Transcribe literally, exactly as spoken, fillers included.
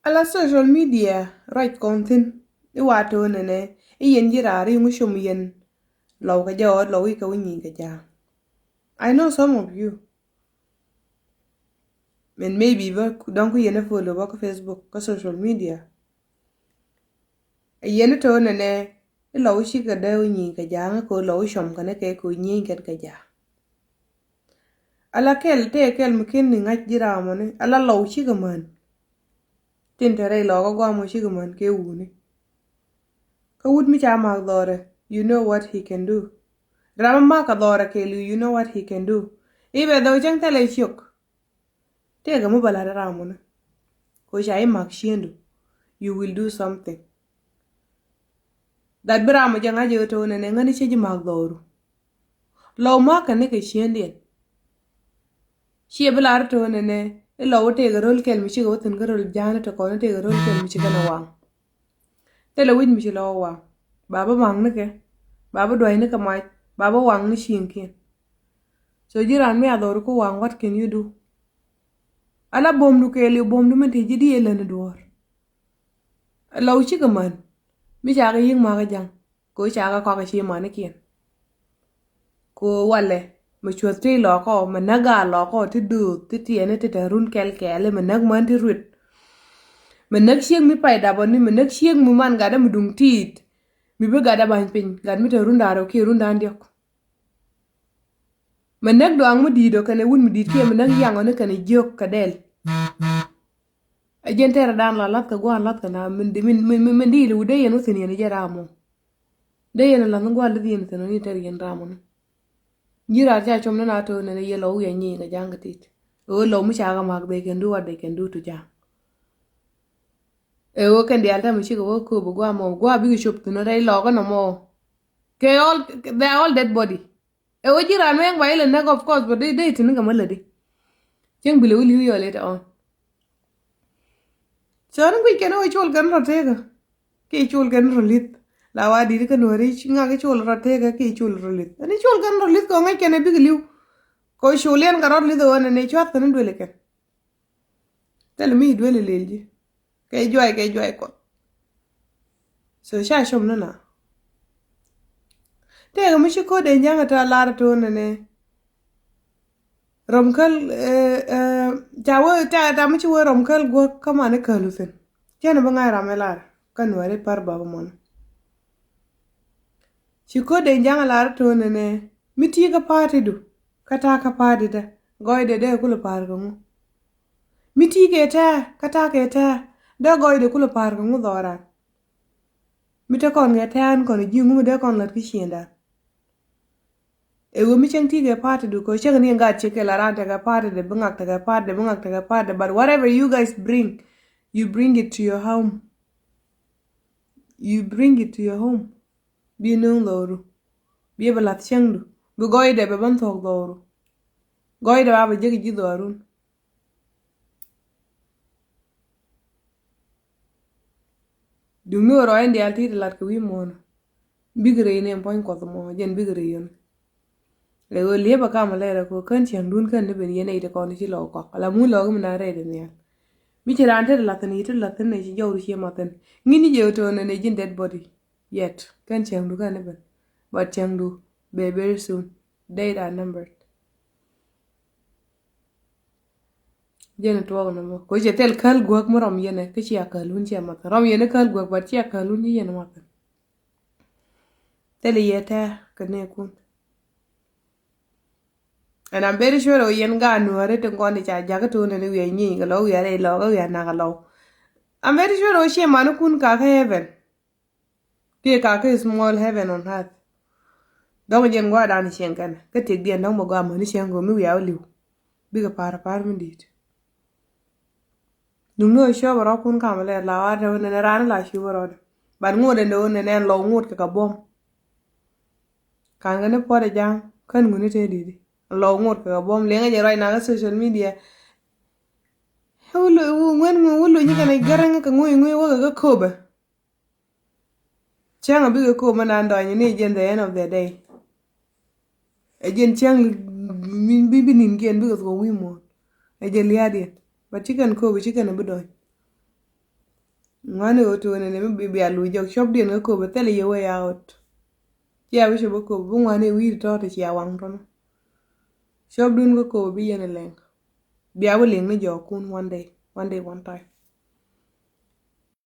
Ala social media ruac kɔn thi̱n i̱ wa to̱o̱nɛ nɛ i̱ yɛn ji̱ raar i̱ ŋu com yɛn lɔw kɛ jɛ ɣɔt lɔw i̱ kɛ wi̱ nyi̱i̱ kɛ ja̱a̱ŋ. I know some of you. Min maybe bä dɔ̱ŋ ku yɛn ɛ follow bä kä Facebook kä social media. Ɛ yɛn i̱ to̱o̱nɛ nɛ i̱ lɔw i̱ cikɛ dee wi̱ nyi̱i̱ kɛ ja̱a̱ŋ i̱ kɛ lɔw i̱ com kɛn i̱ kɛ kɛ wi̱ nyi̱i̱ kɛn kɛ ja̱a̱ŋ. Ala kɛl tëë kɛl mi ken ni ŋa̱c ji̱ raamɔni ala lɔw cikɛ män. Tin te rɛy lɔɔkä guamɔ cikɛ män kɛ wuni. Kä wut mi ca mak dhɔrɛ, you know what he can do. Ram mi mak kɛ dhɔrɛ kɛɛliw, you know what he can do. I̱ bɛ dhɔw cäŋ thilɛ ciök. Tëëkɛ mi bä la̱t raamɔni. Kɛ ca i̱ mak ciëndu, you will do something. That bi ram jɛ ŋa̱c jɛ ɣä to̱o̱nɛ nɛ ŋäni cä ji̱ ma̱a̱k dhɔru. Lɔw ma̱a̱k kɛn ni kɛ ciëndiɛn. Ciɛ bi lar to̱o̱nɛ nɛ i̱ lɔw tëëkɛ ro̱l kɛl mi cikɛ wä thi̱n kä ro̱l ja̱a̱ni tɛ kɔn tëëkɛ ro̱l kɛl mi cikɛ nɛ waŋ. Thilɛ wi̱c mi ci lɔw waŋ. Ba bi ma̱a̱k ni kɛ. Ba bi dua̱c ni kɛ mac. Ba bi waŋ ni ciëŋkiɛn. So ji̱ ran mi a dhɔru ku waŋ, what can you do? Ala buɔ̱mdu kɛɛliw buɔ̱mdu mi ti ji̱ di ɛ läni duɔ̱ɔ̱r. Lɔw cikɛ män mi cakɛ yi̱k ma̱kä ja̱ŋ. Kɛ cakɛ kɔakɛ ci manikiɛn. Kɛ walɛ mɛ cuɔth ti lɔkɔ mɛ näk gaa lɔkɔ ti dööth ti tiɛni ti te run kɛl kɛɛli mɛ näk män ti ruet. Mɛ näk ciek mi pay dapɔni mɛ näk ciek mi man gatdä mi duŋ tiit. Mi bi gatdä ba̱ny piny gat mi te run da̱ŋ rɛw kiɛ run da̱ŋ diɔ̱k. Mɛ näk dɔaŋ mi di̱i̱t ɔ kɛnɛ wut mi di̱i̱t kiɛ mɛ näk yaŋ ɔ ni kɛnɛ jiök kɛ dɛl. Ɛ jɛn tɛrɛ dan la lath kɛ gua̱a̱n lath kɛ na min di min min min di li wut dee yɛn wä thi̱n yɛn jɛ ram mɔ. Dee yɛn lath ni gua̱a̱n lath yɛn thi̱n ni tɛr yɛn ram mɔ ni. Ji̱ raar ca com ni na to̱o̱n ni yɛ lɔw yɛ nyi kɛ ja̱a̱ŋ kɛ tit. Ɛ wä lɔw mi ca kɛ mak they can do what they can do to ja̱a̱ŋ. Ɛ wä kɛn diaal tɛm cikɛ wä kööb gua̱a̱ mɔ gua̱a̱ bikɛ cop thi̱n rɛy lɔkä nɔmɔ. Kɛ all, they are all dead body. Ɛ wä ji̱ ran wɛŋ ba ilɛ näk of course but dee dee tini kɛ mä lätdi. Cieŋ bilɛ wä li̱w yɔl it ɔn. So ni guic kɛn wä col kɛn rɔ tekä. Ki col kɛn rɔ li̱th. La wa di̱t kɛ nuɔri ŋak col rɔ tekä ki col rɔ li̱th. Ani col kɛn rɔ li̱th kɛ wä ŋäc kɛn ɛ bikɛ li̱w. Kɛ wä col yɛn kɛ rɔ li̱th ɛ wä nɛ ni cuath kɛn duël kɛn. Thilɛ mi duel ilil ji̱ kɛ juay kɛ juay kuɔth. So ca com ni na. Tëëkɛ mi ci ko̱dɛ ja̱ŋ ɛ ta lar to̱o̱n nɛ nɛ. Rɔm käl ca wee ta ta mi ci wee rɔm käl guäk kä mani käl uthin. Cɛn bi ŋa̱c ram ɛ lar kä nuɛri par bak mɔni. Ci ko̱dɛ ja̱ŋ ɛ lar to̱o̱n nɛ nɛ mi ti kä pa̱a̱tidu. Kä ta̱a̱ kä pa̱a̱tdɛ gɔɔydɛ dee kulɛ pa̱a̱r kɛ ŋu. Mi ti kɛ tɛ̱̈ɛ̱̈ kä ta̱a̱ kɛ tɛ̱̈ɛ̱̈ dee gɔɔydɛ kulɛ pa̱a̱r kɛ ŋu dhɔran. Mi te kɔn kɛ tɛ̱̈ɛ̱̈ ɛn kɔn ji̱ ŋu mi dee kɔn lät kä ciëndan. Ɛ ɣöö mi cäŋ ti kɛ pa̱a̱tdu kɛ cäŋ ni gat ci kɛ la ran tekɛ pa̱a̱tdɛ bi ŋak tekɛ pa̱a̱tdɛ bi ŋak tekɛ pa̱a̱tdɛ but whatever you guys bring, you bring it to your home. You bring it to your home. Bi nööŋ dhɔru. Bi bɛ lath cäŋdu bi gɔɔydɛ bɛ bän thuɔ̱k dhɔru. Gɔɔydɛ ba bɛ jek ji̱ dhɔrun. Duŋni ɣöö rɔɔc in diaal ti ti lat kɛ wi̱i̱ muɔ̱ɔ̱n. Bikɛ rɛy ni ɛn puɔ̱ny kuɔth mɔ jɛn bikɛ rɛy yɔn. Lɛ ɣöö liepɛ kam lɛrɛ kɛ ɣöö kän cäŋdun kän ni ben yɛn nɛy ti kɔn ti ci lɔɔk kɔk ala mun lɔɔk mi na rɛy ti nhial. Mi ci raan te ti lath ni ci te ti lath ni ci jɔwdu ci math ni ŋi̱ni jɛ ɣöö to̱o̱n ni ji̱n dead body. Yet kän cäŋdu kän ni ben. But cäŋdu bɛ very soon. Date are numbered. Jɛn tuɔk nɔmɔ kɛ cɛ thil käl guäk mi rɔm yɛnɛ kä cia käl wun cia math rɔm yɛnɛ käl guäk but cia käl wun ci yɛnɛ math. Thil yɛ tɛ kɛ nɛ kun. And I'm very sure ɔ yɛn gaat nuɔ̱ɔ̱ri ti ŋuɔ̱n i̱ ca jakä to̱o̱n ɛn i̱ wiɛ nyieny kɛ lɔ wiɛ rɛy lɔ kä wiɛ nak lɔ. I'm very sure ɔ cie mani kun kakä heaven. Kiɛ kakä small heaven on earth. Dɔ̱ŋ jɛn gua̱a̱r dan cieŋ kɛn kä tëkdiɛn dɔ̱ŋ bɛ gɔaa mäni cieŋ kɛ mi wiaa wä li̱w. Bikɛ pa̱a̱r pa̱a̱r mi di̱i̱t. Duŋni ɣöö cuɔp rɔ̱kun kam lɛr la ɣa̱r te ɣöö nɛnɛ raan la cup rɔ̱dɛ. But ŋot ɛn de ɣöö nɛnɛ ɛn lɔw ŋot kɛ kɛ buɔ̱m. Ka̱n kɛ ni puɔ̱t ɛ ja̱a̱ŋ kän ŋuni te di̱i̱t. Ɛn lɔw ŋot kɛ kɛ buɔ̱m liɛŋä jɛ ruac nakä social media. Wä lo wä ŋuɛn ŋuɛn wä lo nyi kɛn ɛ gɛrɛŋ kɛ ŋui̱ ŋui̱ wä kɛ kɛ köpɛ. Cäŋ a bikɛ ko̱o̱p mɛ nan dɔ̱ny ni jɛn the end of the day. Ɛ jɛn cäŋ bi bi ninkiɛn bikɛ thuɔ̱k wi̱i̱ muɔ̱ɔ̱n. Ɛ jɛn lia̱a̱diɛn but ci kɛn ko̱o̱p ci kɛn a bi dɔ̱ny. Ŋuani ɣöö tuɔɔni ni mi bia luc jɔk cɔpdiɛn kä Kööbä thilɛ yɛ way out. Cia bi cop kä Kööbä bi ŋuani wi̱i̱ tɔ̱ ti cia waŋ tɔnɔ. Cɔpdun kä Kööbä bi yɛn ɛ lɛŋ. Bia bi liŋ ni jɔɔkun one day, one day, one time.